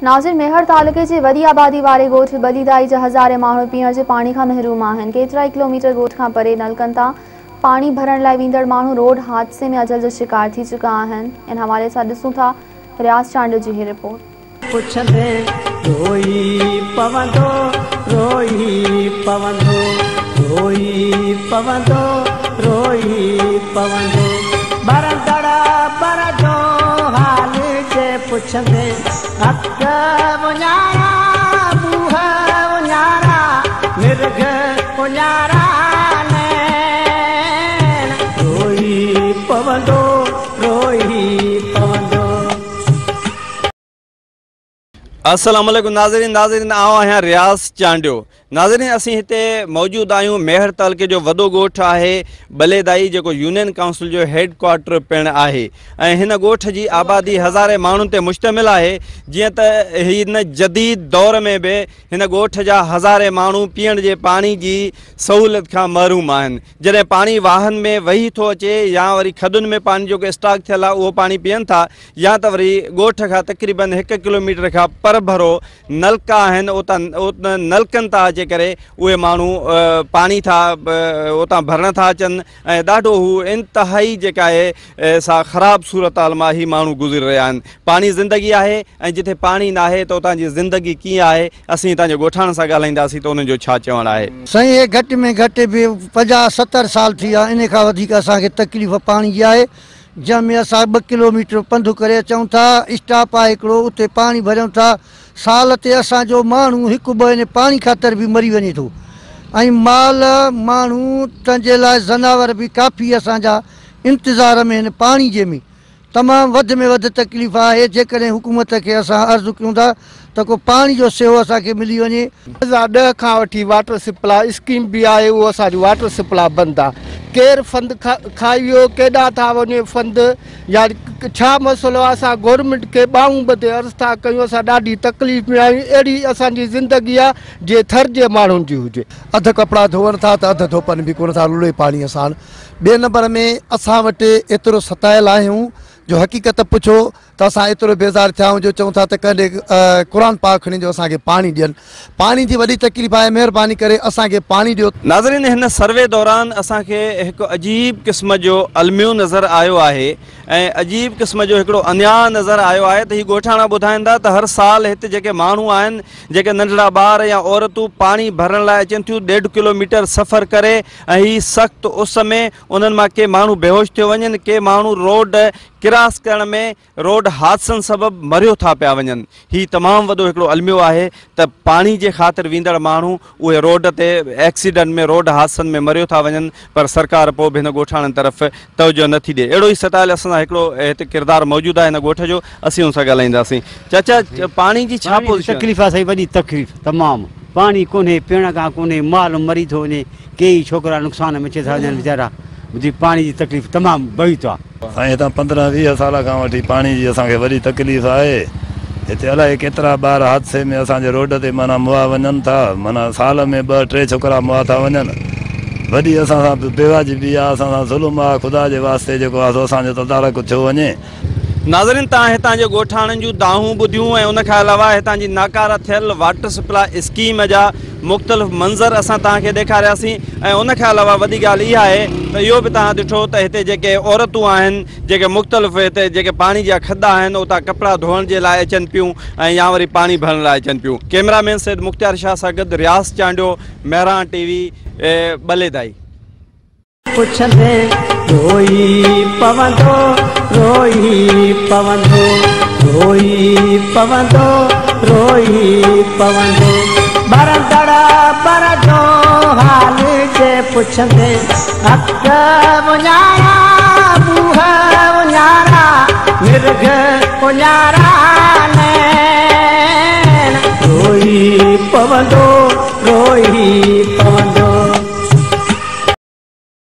नाज़िर मेहर तालुके जे वॾी आबादी वारे ॻोठ बलीदाई जा हज़ारे माण्हू पीअण जे पाणी खां महरूम आहिनि। केतिरा ई किलोमीटर ॻोठ खां परे नलकनि तां पाणी भरण लाइ वेंदड़ माण्हू रोड हादसे में अजल जो शिकार थी चुका आहिनि। इन हवाले सां ॾिसूं था रियाज़ चांडियो जी ही रिपोर्ट। पुछंदे रोई पवंदो, रोई पवंदो, रोई पवंदो, रोई पवंदो, बरंदड़ बर जो हाल जे पुछंदे, अक उञारा मुह उञारा मिर्ग उञारा नैण, रोई पवंदो, रोई पवंदो। अस्सलाम वालेकुम नाज़रीन। नाज़रीन आउं आहियां रियाज़ चांडियो। नाज़रीन असीं हिते मौजूदु आहियूं मेहर तालुके जो वॾो ॻोठु आहे बलेदाई, जेको यूनियन काउंसिल जो हेड क्वार्टर पिणु आहे ऐं हिन ॻोठ जी आबादी हज़ारे माण्हुनि ते मुश्तमिल आहे। जीअं त हिन जदीद दौर में बि हिन ॻोठ जा हज़ारे माण्हू पीअण जे पाणी जी सहूलियत खां महरूम आहिनि। जॾहिं पाणी वाहनि में वही थो अचे या वरी खदुनि में पाणी जेको स्टॉक थियल आहे उहो पाणी पीअनि था, या त वरी ॻोठ खां तक़रीबन 1 किलोमीटर खां परभरो नलका आहिनि, उतां नलकनि तां अचे करे उहे माण्हू पाणी था उतां भरण था अचनि ऐं ॾाढो हू इंतिहाई जेका आहे सा ख़राब सूरत हाल मां ही माण्हू गुज़री रहिया आहिनि। पाणी ज़िंदगी आहे ऐं जिथे पाणी न आहे त उतां जी ज़िंदगी कीअं आहे, असीं हितां जे ॻोठाणनि सां ॻाल्हाईंदासीं त उन्हनि जो छा चवणु आहे। साईं हे घटि में घटि बि 50-70 साल थी विया, इन खां वधीक असांखे तकलीफ़ पाणी जी आहे। जंहिंमें असां 2 किलोमीटर पंधु करे अचूं था, स्टॉप आहे हिकिड़ो, उते पाणी भरियूं था। साल ते असांजो माण्हू हिकु ॿ इन पाणी ख़ातिर बि मरी वञे थो ऐं माल माण्हू तंहिंजे लाइ ज़नावर बि काफ़ी असांजा इंतज़ार में आहिनि। पाणी जे में तमामु वधि में वधि तकलीफ़ आहे। जेकॾहिं हुकूमत खे असां अर्ज़ु कयूं था त को पाणी जो सेवो असांखे मिली वञे। 2010 खां वठी वाटर सप्लाई स्कीम बि आहे, उहो असांजी वाटर सप्लाई बंदि आहे। केरु फंड खाई वियो, केॾां था वञे फंड या छा मसइलो आहे। असां गवर्नमेंट खे ॿाहूं ॿधे अर्ज़ु था कयूं, असां ॾाढी तकलीफ़ में आहियूं। अहिड़ी असांजी ज़िंदगी आहे जीअं थर जे माण्हुनि जी हुजे। अधु कपिड़ा धोअनि था त अधु धोपनि बि कोन था लुड़े पाणीअ सां। ॿिए नंबर में असां वटि एतिरो सतायल आहियूं जो हक़ीक़त पुछो त असां एतिरो बेज़ार थिया आहियूं जो चऊं था त कॾहिं क़ुर पाक खणी जो असांखे पाणी ॾियनि। पाणी जी वॾी तकलीफ़ आहे, महिरबानी करे असांखे पाणी ॾियो। नाज़रीन हिन सर्वे दौरान असांखे हिकु अजीब क़िस्म जो अलमियो नज़र आयो आहे ऐं अजीब क़िस्म जो हिकिड़ो अन्याय नज़र आयो आहे त हीअ ॻोठाणा ॿुधाइनि था त हर साल हिते जेके माण्हू आहिनि, जेके नंढड़ा ॿार या औरतूं पाणी भरण लाइ अचनि थियूं, 1.5 किलोमीटर सफ़र करे ऐं हीअ सख़्तु उस में उन्हनि मां के माण्हू बेहोश थियो वञनि, के माण्हू रोड क्रॉस करण में रोड हादसनि सबबु मरियो था पिया वञनि। हीउ तमामु वॾो हिकिड़ो अलमियो आहे त पाणी जे ख़ातिर वेंदड़ माण्हू उहे रोड ते एक्सीडेंट में रोड हादसनि में मरियो था वञनि, पर सरकार पोइ बि हिन ॻोठाणनि तरफ़ तवजो नथी ॾिए। अहिड़ो ई सतायल असां सां हिकिड़ो हिते किरदारु मौजूदु आहे हिन ॻोठ जो, असीं हुन सां ॻाल्हाईंदासीं। चाचा, पाणी जी छा पोज़ीशन? तकलीफ़ आहे साईं, वॾी तकलीफ़ तमामु। पाणी कोन्हे, पीअण खां कोन्हे, माल मरी थो वञे, केई छोकिरा नुक़सान में अचे था वञनि वीचारा। मुंहिंजी पाणी जी तकलीफ़ तमामु बहित आहे। साईं हितां 15-20 साल खां वठी पाणी जी असांखे वॾी तकलीफ़ आहे। हिते अलाए केतिरा ॿार हादसे में असांजे रोड ते माना मुआ वञनि था, माना साल में 2-3 छोकिरा मुआ था वञनि। वॾी असां सां बेवाजिबी आहे, असां सां ज़ुल्म आहे। ख़ुदा जे वास्ते जेको आहे सो असांजो तदारक थियो वञे। नाज़रीन तव्हां हितां जे ॻोठाणनि जूं दाहूं ॿुधियूं ऐं उन खां अलावा हितां जी नाकारा थियल वाटर सप्लाई स्कीम जा मुख़्तलिफ़ मंज़र असां तव्हांखे ॾेखारियासीं। ऐं उन खां अलावा वॾी ॻाल्हि इहा आहे त इहो बि तव्हां ॾिठो त हिते जेके औरतूं आहिनि, जेके मुख़्तलिफ़ हिते जेके पाणी जा खॾा आहिनि, उतां कपिड़ा धोअण जे लाइ अचनि पियूं ऐं या वरी पाणी भरण लाइ अचनि पियूं। कैमरामैन सैद मुख्तियार शाह सां गॾु रियाज़ चांडियो, मेहरान टीवी, बलेदाई। पुछंदे रोई पवंदो, रोई पवंदो, रोई पवंदो, रोई पवंदो, बरंदड़ बर जो हाल जे पुछंदे, अक उञारा मुह उञारा मिर्ग उञारा नैण, रोई पवंदो, रोई पवंदो।